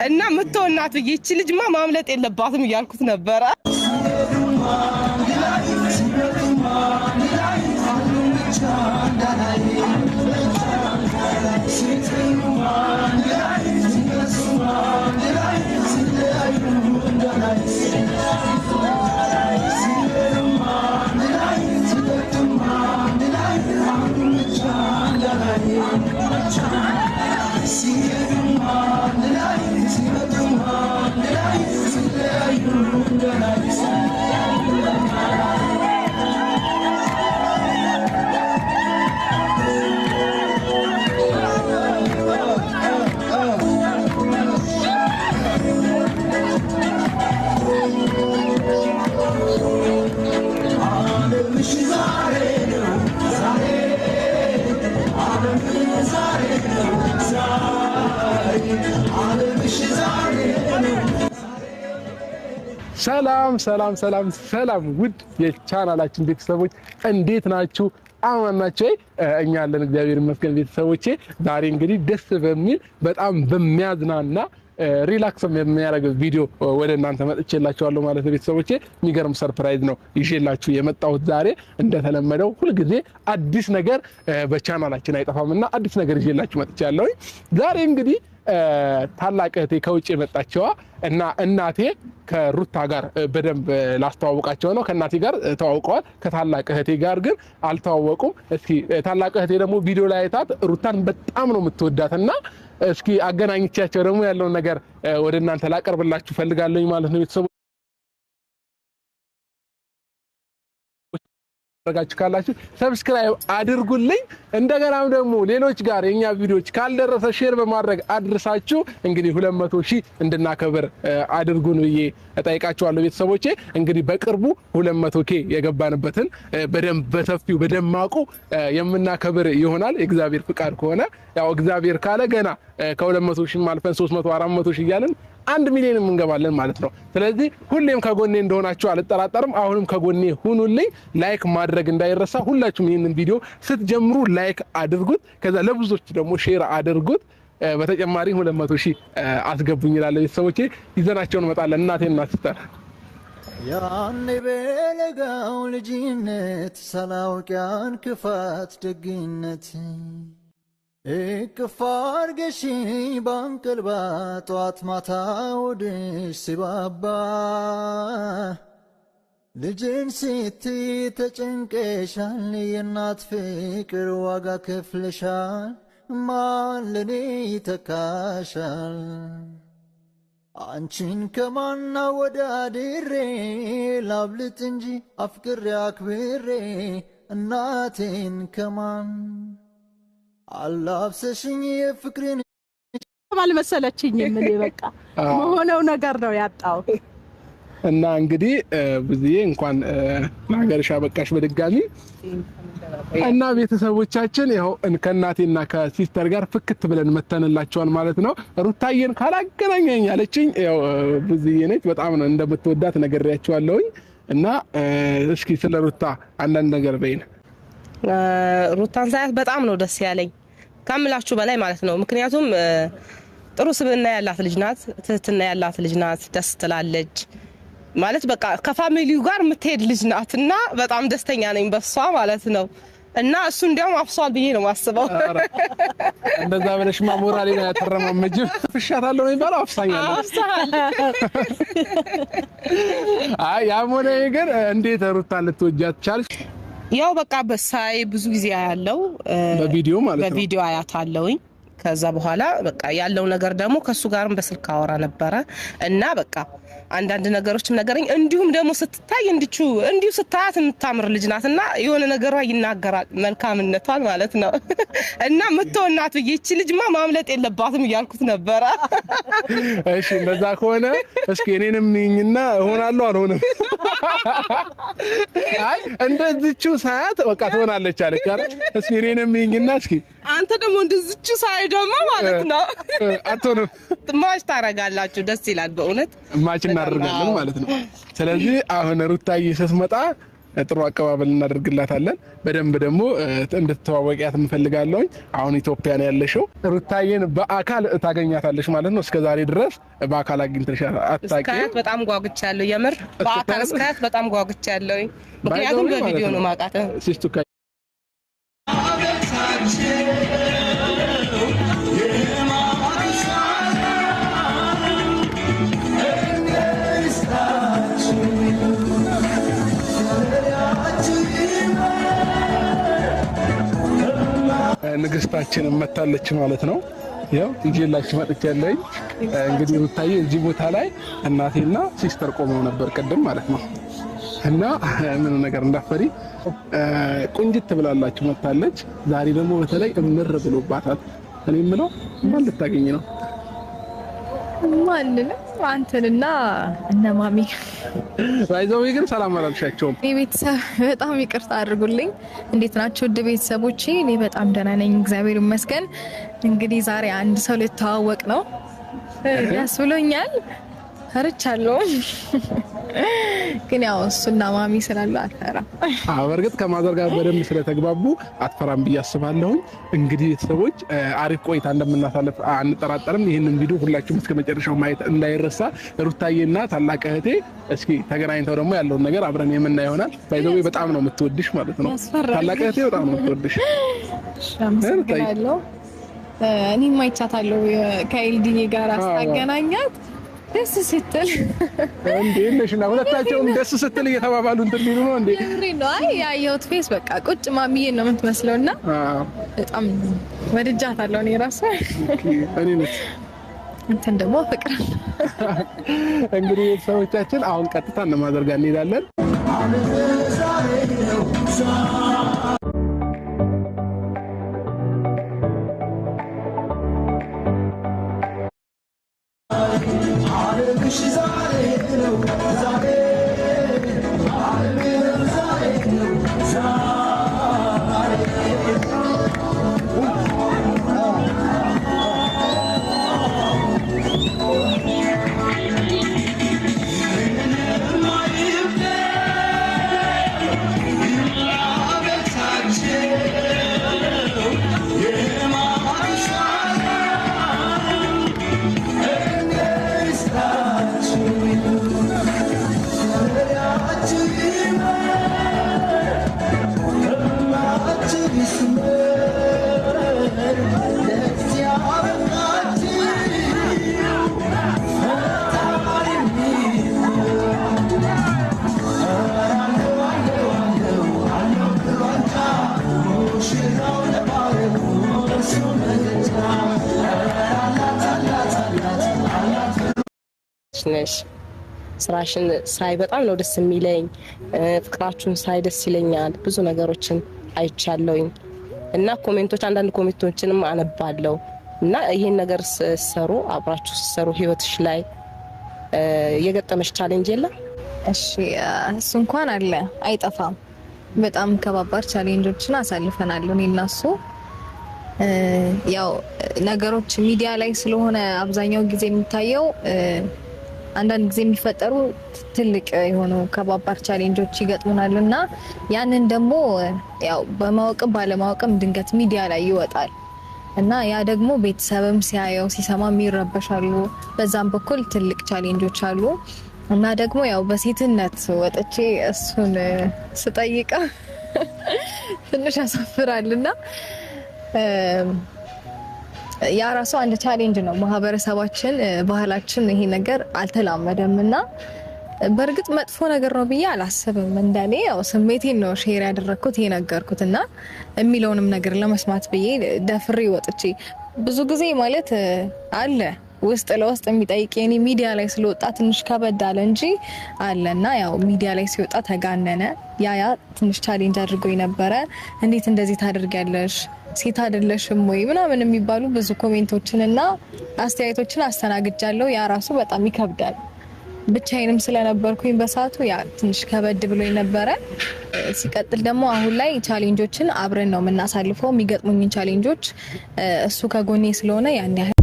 እና ምትሆን ናት ብዬ ይቺ ልጅማ ማምለጥ የለባትም እያልኩት ነበረ። ሰላም ሰላም ሰላም ሰላም፣ ውድ የቻናላችን ቤተሰቦች እንዴት ናችሁ? አማን ናችሁ? እኛ አለን፣ እግዚአብሔር ይመስገን። ቤተሰቦቼ ዛሬ እንግዲህ ደስ በሚል በጣም በሚያዝናና relax የሚያደርግ ቪዲዮ ወደ እናንተ መጥቼላችኋለሁ ማለት ነው። ቤተሰቦቼ የሚገርም surprise ነው ይዤላችሁ የመጣሁት ዛሬ። እንደተለመደው ሁልጊዜ አዲስ ነገር በቻናላችን አይጠፋም እና አዲስ ነገር ይዤላችሁ መጥቻለሁኝ። ዛሬ እንግዲህ ታላቅ እህቴ ከውጭ የመጣችዋ እና እናቴ ከሩታ ጋር በደንብ ላስተዋውቃቸው ነው። ከእናቴ ጋር ተዋውቀዋል። ከታላቅ እህቴ ጋር ግን አልተዋወቁም። እስኪ ታላቅ እህቴ ደግሞ ቪዲዮ ላይ አይታት ሩታን በጣም ነው የምትወዳት እና እስኪ አገናኝቻቸው ደግሞ ያለውን ነገር ወደ እናንተ ላቀርብላችሁ ፈልጋለሁኝ ማለት ነው። ቤተሰቦች አድርጋችሁ ካላችሁ subscribe አድርጉልኝ። እንደገናም ደግሞ ሌሎች ጋር የኛ ቪዲዮዎች ካልደረሰ share በማድረግ አድርሳችሁ እንግዲህ 200 ሺህ እንድናከብር አድርጉን ብዬ እጠይቃችኋለሁ። ቤተሰቦቼ እንግዲህ በቅርቡ 200 K የገባንበትን በደንብ በሰፊው በደማቁ የምናከብር ይሆናል የእግዚአብሔር ፍቃድ ከሆነ። ያው እግዚአብሔር ካለ ገና ከ200 ሺህ አልፈን 300፣ 400 ሺህ እያልን 1 ሚሊዮንም እንገባለን ማለት ነው። ስለዚህ ሁሌም ከጎኔ እንደሆናችሁ አልጠራጠርም። አሁንም ከጎኔ ሁኑልኝ። Like ማድረግ እንዳይረሳ። ሁላችሁም ይህንን ቪዲዮ ስትጀምሩ like አድርጉት። ከዛ ለብዙዎች ደግሞ share አድርጉት። በተጨማሪ 200 ሺህ አስገቡኝ ይላል። ቤተሰቦቼ ይዘናቸው እንመጣለን። እናቴና sister። ያኔ በለጋው ልጅነት ሳላውቅ ያን ክፋት ደግነት፣ እቅፍ አርገሽኝ ባንቀልባ ጠዋት ማታ ወድሽ ሲባባ፣ ልጅን ስትይ ተጨንቀሻል፣ የእናት ፍቅር ዋጋ ከፍለሻል፣ ማን ለኔ ይተካሻል? አንቺን ከማና ወዳድሬ ላብልጥ እንጂ አፍቅሬ አክብሬ እናቴን ከማን አላብሰሽኝ የፍቅርን አልመሰለችኝም። እኔ በቃ መሆነው ነገር ነው ያጣው። እና እንግዲህ ብዙዬ እንኳን ለሀገርሽ አበቃሽ በድጋሚ። እና ቤተሰቦቻችን ይኸው ከእናቴና ከ sister ጋር ፍክት ብለን መተንላቸዋል ማለት ነው። ሩታዬን ካላገናኘኝ ያለችኝ ያው ብዙዬ ነች። በጣም ነው እንደምትወዳት ነግሬያቸዋለሁኝ። እና እስኪ ስለ ሩታ አንዳንድ ነገር በይን። ሩታን ሳያት በጣም ነው ደስ ያለኝ ከምላችሁ በላይ ማለት ነው። ምክንያቱም ጥሩ ስብዕና ያላት ልጅ ናት፣ ትህትና ያላት ልጅ ናት። ደስ ትላለች ማለት በቃ ከ family ው ጋር የምትሄድ ልጅ ናት እና በጣም ደስተኛ ነኝ በሷ ማለት ነው። እና እሱ እንዲያውም አፍሷል ብዬ ነው የማስበው። እንደዛ ብለሽማ ሞራሌ ላይ ያተረማመጅም። ፍሻታለሁ ነው የሚባለው። አፍሳኛለሁ። አፍሷል። አይ ያም ሆነ ይህ ግን እንዴት ሩታን ልትወጃት ቻልሽ? ያው በቃ በሳይ ብዙ ጊዜ ያለው በቪዲዮ ማለት ነው። በቪዲዮ አያት አለውኝ። ከዛ በኋላ በቃ ያለው ነገር ደግሞ ከእሱ ጋርም በስልክ አወራ ነበረ እና በቃ አንዳንድ ነገሮችም ነገረኝ። እንዲሁም ደግሞ ስትታይ እንዲሁ ስታያት የምታምር ልጅ ናት እና የሆነ ነገሯ ይናገራል መልካምነቷን ማለት ነው። እና ምትሆን ናት ብዬ ይቺ ልጅማ ማምለጥ የለባትም እያልኩት ነበረ። እሺ እንደዛ ከሆነ እስኪ እኔንም እይኝና እሆናለሁ አልሆንም። አይ እንደዚችው ሳያት በቃ ትሆናለች አለች አይደል? እስኪ እኔንም እይኝና እስኪ። አንተ ደግሞ እንደዚችው ሳይ ደግሞ ማለት ነው አትሆንም። Match ታረጋላችሁ። ደስ ይላል በእውነት። Match እናደርጋለን ማለት ነው። ስለዚህ አሁን ሩታዬ ስትመጣ ጥሩ አቀባበል እናደርግላታለን። በደንብ ደግሞ እንድትተዋወቂያት እንፈልጋለሁኝ። አሁን ኢትዮጵያ ነው ያለሽው። ሩታዬን በአካል ታገኛታለሽ ማለት ነው። እስከዛሬ ድረስ በአካል አግኝተሽ አታውቂም። እስካያት በጣም ጓጉቻለሁ። የምር በአካል እስካያት በጣም ጓጉቻለሁ። ምክንያቱም በቪዲዮ ነው ማውቃት። ሲስቱ ንግስታችንን መታለች ማለት ነው። ያው ይዤላችሁ መጥቻለሁ። እንግዲህ ሩታዬ እዚህ ቦታ ላይ እናቴና sister ቆመው ነበር ቅድም ማለት ነው። እና ምን ነገር እንዳፈሪ ቁንጅት ትብላላችሁ መታለች። ዛሬ ደግሞ በተለይ እምር ብሎባታል። እኔ የምለው ማን ልታገኝ ነው? ማንንም አንተንና እነ ማሚ ባይዘው ግን ሰላም አላልሻቸውም። እኔ ቤተሰብ በጣም ይቅርታ አድርጉልኝ። እንዴት ናቸው ውድ ቤተሰቦቼ? እኔ በጣም ደህና ነኝ፣ እግዚአብሔር ይመስገን። እንግዲህ ዛሬ አንድ ሰው ልተዋወቅ ነው፣ ደስ ብሎኛል። ፈርቻለሁ፣ ግን ያው እሱና ማሚ ስላሉ አልፈራም። አዎ በእርግጥ ከ mother ጋር በደንብ ስለተግባቡ አትፈራም ብዬ አስባለሁኝ። እንግዲህ ቤተሰቦች አሪፍ ቆይታ እንደምናሳልፍ አንጠራጠርም። ይህንን ቪዲዮ ሁላችሁም እስከ መጨረሻው ማየት እንዳይረሳ። ሩታዬና ታላቅ እህቴ እስኪ ተገናኝተው ደግሞ ያለውን ነገር አብረን የምናየው ይሆናል። By the way በጣም ነው የምትወድሽ ማለት ነው። ታላቅ እህቴ በጣም ነው የምትወድሽ። አመሰግናለሁ። እኔም አይቻታለሁ ከኤልዲዬ ጋር አስታገናኛት ደስ ስትል እንዴ ነሽና ሁለታቸውም ደስ ስትል እየተባባሉ እንትን ሊሉ ነው እንዴ? ነው። አይ ያየሁት face በቃ ቁጭ ማሚዬ ነው የምትመስለውና በጣም ወድጃታለሁ። እኔ ራሱ እኔ ነኝ እንትን ደግሞ ፍቅር። እንግዲህ ቤተሰቦቻችን አሁን ቀጥታ እነ mother ጋር እንሄዳለን። ነሽ ስራሽን ሳይ በጣም ነው ደስ የሚለኝ። ፍቅራችሁን ሳይ ደስ ይለኛል። ብዙ ነገሮችን አይቻለሁኝ እና comment ኦች፣ አንዳንድ comment ኦችንም አነባለሁ እና ይሄን ነገር ስትሰሩ አብራችሁ ስትሰሩ ህይወትሽ ላይ የገጠመሽ challenge የለም? እሺ እሱ እንኳን አለ አይጠፋም። በጣም ከባባድ challenge ኦችን አሳልፈናል እኔ እና እሱ። ያው ነገሮች ሚዲያ ላይ ስለሆነ አብዛኛው ጊዜ የሚታየው አንዳንድ ጊዜ የሚፈጠሩ ትልቅ የሆኑ ከባባድ challenge ኦች ይገጥሙናል እና ያንን ደግሞ ያው በማወቅም ባለማወቅም ድንገት ሚዲያ ላይ ይወጣል እና ያ ደግሞ ቤተሰብም ሲያየው ሲሰማም ይረበሻሉ። በዛም በኩል ትልቅ challenge ኦች አሉ እና ደግሞ ያው በሴትነት ወጥቼ እሱን ስጠይቀው ትንሽ ያሳፍራልና ያ ራሱ አንድ challenge ነው። ማህበረሰባችን ባህላችን ይሄ ነገር አልተላመደም እና በእርግጥ መጥፎ ነገር ነው ብዬ አላስብም። እንደኔ ያው ስሜቴን ነው share ያደረኩት የነገርኩት እና የሚለውንም ነገር ለመስማት ብዬ ደፍሬ ወጥቼ ብዙ ጊዜ ማለት አለ ውስጥ ለውስጥ የሚጠይቅ የኔ ሚዲያ ላይ ስለወጣ ትንሽ ከበድ አለ እንጂ አለና ያው ሚዲያ ላይ ሲወጣ ተጋነነ። ያ ትንሽ challenge አድርጎኝ ነበረ። እንዴት እንደዚህ ታደርጊያለሽ ሴት አይደለሽም ወይ ምናምን የሚባሉ ብዙ comment ኦችንና አስተያየቶችን አስተናግጃለሁ። ያ ራሱ በጣም ይከብዳል። ብቻዬንም ስለነበርኩኝ በሰዓቱ ያ ትንሽ ከበድ ብሎኝ ነበረ። ሲቀጥል ደግሞ አሁን ላይ challenge ኦችን አብረን ነው የምናሳልፈው። የሚገጥሙኝን challenge ኦች እሱ ከጎኔ ስለሆነ ያን ያህል